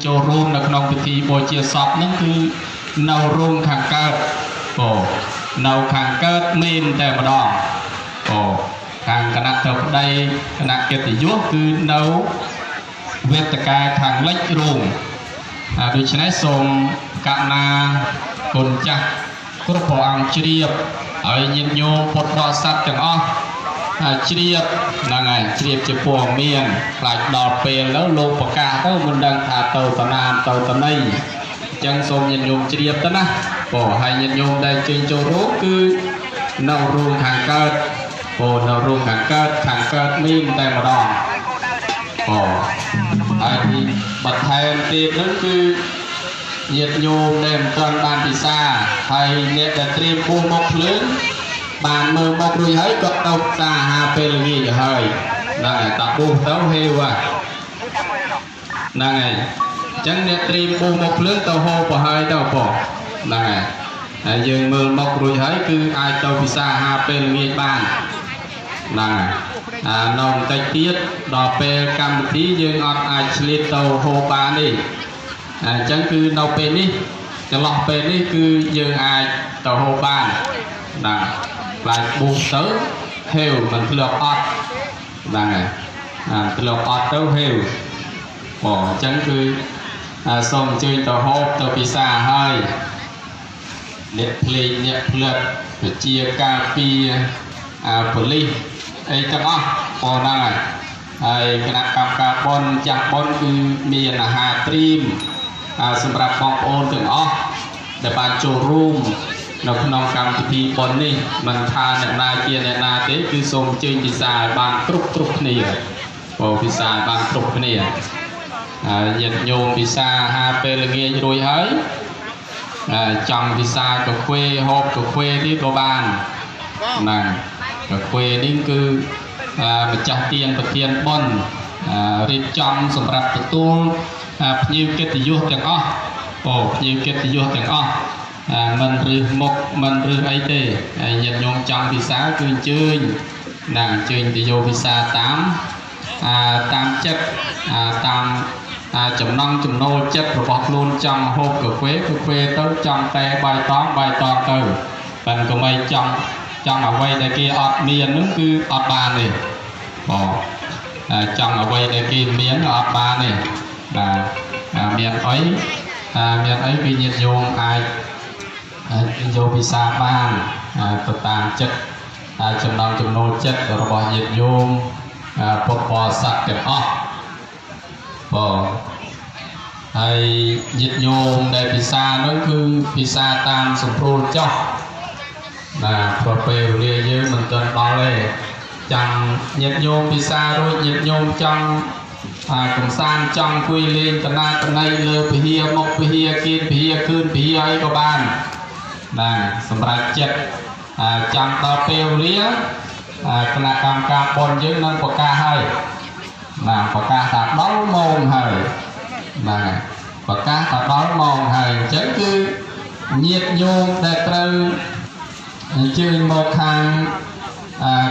ចូលរួមនៅក្នុងពិធីបូជាសពហ្នឹងគឺនៅរោងខាងកើតបងនៅខាងកើតមានតែម្ដងបងខាងគណៈធិបតីគណៈកិត្តិយសគឺនៅវេទិកាខាងលិចរោងដូច្នេះសូមកណាគុណចាស់គ្រប់ព្រះអង្គជ្រាបហើយញាតិញោមពុទ្ធបរិស័ទទាំងអស់ជ្រាបហ្នឹងហើយជ្រាបជាព័ត៌មានខ្លាចដល់ពេលទៅលោកប្រកាសទៅមិនដឹងថាទៅតាណាទៅតណីអញ្ចឹងសូមញាតិញោមជ្រាបទៅណាបងហើយញាតិញោមដែលជើញចូលរួមគឺនៅរោងខាងកើតបងនៅរោងខាងកើតខាងកើតមានតែម្ដងបងហើយបន្ថែមទៀតហ្នឹងគឺញាតិញោមដែលមិនទាន់បានពិសាហើយអ្នកដែលត្រៀមពោះមកភ្លើងបានមើលមករួចហើយក៏ទៅផ្សារអាហារពេលល្ងាចហើយហ្នឹងហើយតាពុះទៅហេវហ្នឹងហើយអញ្ចឹងអ្នកត្រៀមពុះមកភ្លើងទៅហូបទៅហើយទៅបងហ្នឹងហើយហើយយើងមើលមករួចហើយគឺអាចទៅពិសាអាហារពេលល្ងាចបានហ្នឹងហើយអានៅបន្តិចទៀតដល់ពេលកម្មវិធីយើងអត់អាចឆ្លៀតទៅហូបបានទេអញ្ចឹងគឺនៅពេលនេះចន្លោះពេលនេះគឺយើងអាចទៅហូបបានណាខ្លាចបុះទៅហេវមិនធ្លាប់អត់ហ្នឹងហើយអាធ្លាប់អត់ទៅហេវបងអញ្ចឹងគឺសូមអញ្ជើញទៅហូបទៅពិសាហើយអ្នកភ្លេងអ្នកផ្លិតវិជាការពារអាប៉ូលីសអីទាំងអស់បងហ្នឹងហើយហើយគណៈកម្មការបុណ្យចាស់បុណ្យគឺមានអាហារត្រៀមសម្រាប់បងប្អូនទាំងអស់ដែលបានចូលរួមនៅក្នុងកម្មវិធីបុណ្យនេះមិនថាអ្នកណាជាអ្នកណាទេគឺសូមអញ្ជើញពិសាឲ្យបានគ្រប់គ្រប់គ្នាបងពិសាឲ្យបានគ្រប់គ្នាហើយញាតិញោមពិសាអាហារពេលល្ងាចរួចហើយចង់ពិសាកាហ្វេហូបកាហ្វេទៀតក៏បានហ្នឹងកាហ្វេនេះគឺម្ចាស់ទានប្រធានបុណ្យរៀបចំសម្រាប់ទទួលភ្ញៀវកិត្តិយសទាំងអស់បងភ្ញៀវកិត្តិយសទាំងអស់មិនរើសមុខមិនរើសអីទេហើយញាតិញោមចង់ពិសាគឺអញ្ជើញណាអញ្ជើញទៅយកពិសាតាមតាមចិត្តតាមចំណង់ចំណូលចិត្តរបស់ខ្លួនចង់ហូបកាហ្វេកាហ្វេទៅចង់តែបាយតងបាយតងទៅប៉ុន្តែកុំឲ្យចង់អ្វីដែលគេអត់មាននោះគឺអត់បានទេបងចង់អ្វីដែលគេមានអត់បានទេបាទមានអីមានអីគឺញាតិញោមអាចយកពិសាបានទៅតាមចិត្តចំណង់ចំណូលចិត្តរបស់ញាតិញោមពុទ្ធបរិស័ទទាំងអស់បងហើយញាតិញោមដែលពិសានោះគឺពិសាតាមសម្រួលចុះបាទព្រោះពេលវេលាយើងមិនទាន់ដល់ទេចាំញាតិញោមពិសារួចញាតិញោមចង់កំសាន្តចង់គួយលេងតណាតណៃលើពហិមុខពហិគៀនពហិខឿនពហិអីក៏បានបាទសម្រាប់ចិត្តចាំដល់ពេលវេលាគណៈកម្មការបុណ្យយើងនឹងប្រកាសហើយបាទប្រកាសថាដល់ម៉ោងហើយបាទប្រកាសថាដល់ម៉ោងហើយអញ្ចឹងគឺញាតិញោមដែលត្រូវអញ្ជើញមកខាង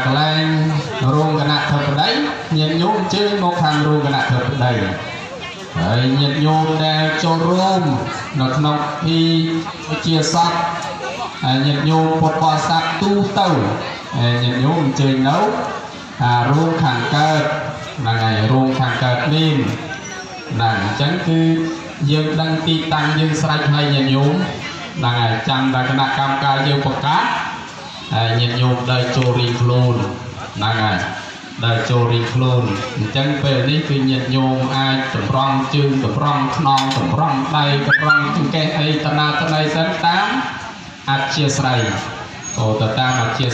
កន្លែងរោងគណៈធិបតីញាតិញោមអញ្ជើញមកខាងរោងគណៈធិបតីហើយញាតិញោមដែលចូលរួមនៅក្នុងពិធីជាសពហើយញាតិញោមពុទ្ធបរិស័ទទូទៅហើយញាតិញោមអញ្ជើញនៅរោងខាងកើតហ្នឹងហើយរោងខាងកើតនេះហ្នឹងអញ្ចឹងគឺយើងដឹងទីតាំងយើងស្រេចហើយញាតិញោមហ្នឹងហើយចាំតែគណៈកម្មការយើងប្រកាសហើយញាតិញោមដើរចូលរៀងខ្លួនហ្នឹងហើយដើរចូលរៀងខ្លួនអញ្ចឹងពេលនេះគឺញាតិញោមអាចតម្រង់ជើងតម្រង់ខ្នងតម្រង់ដៃតម្រង់ចង្កេះអីតណាតណៃសិនតាមអធ្យាស្រ័យក៏ទៅតាមអធ្យា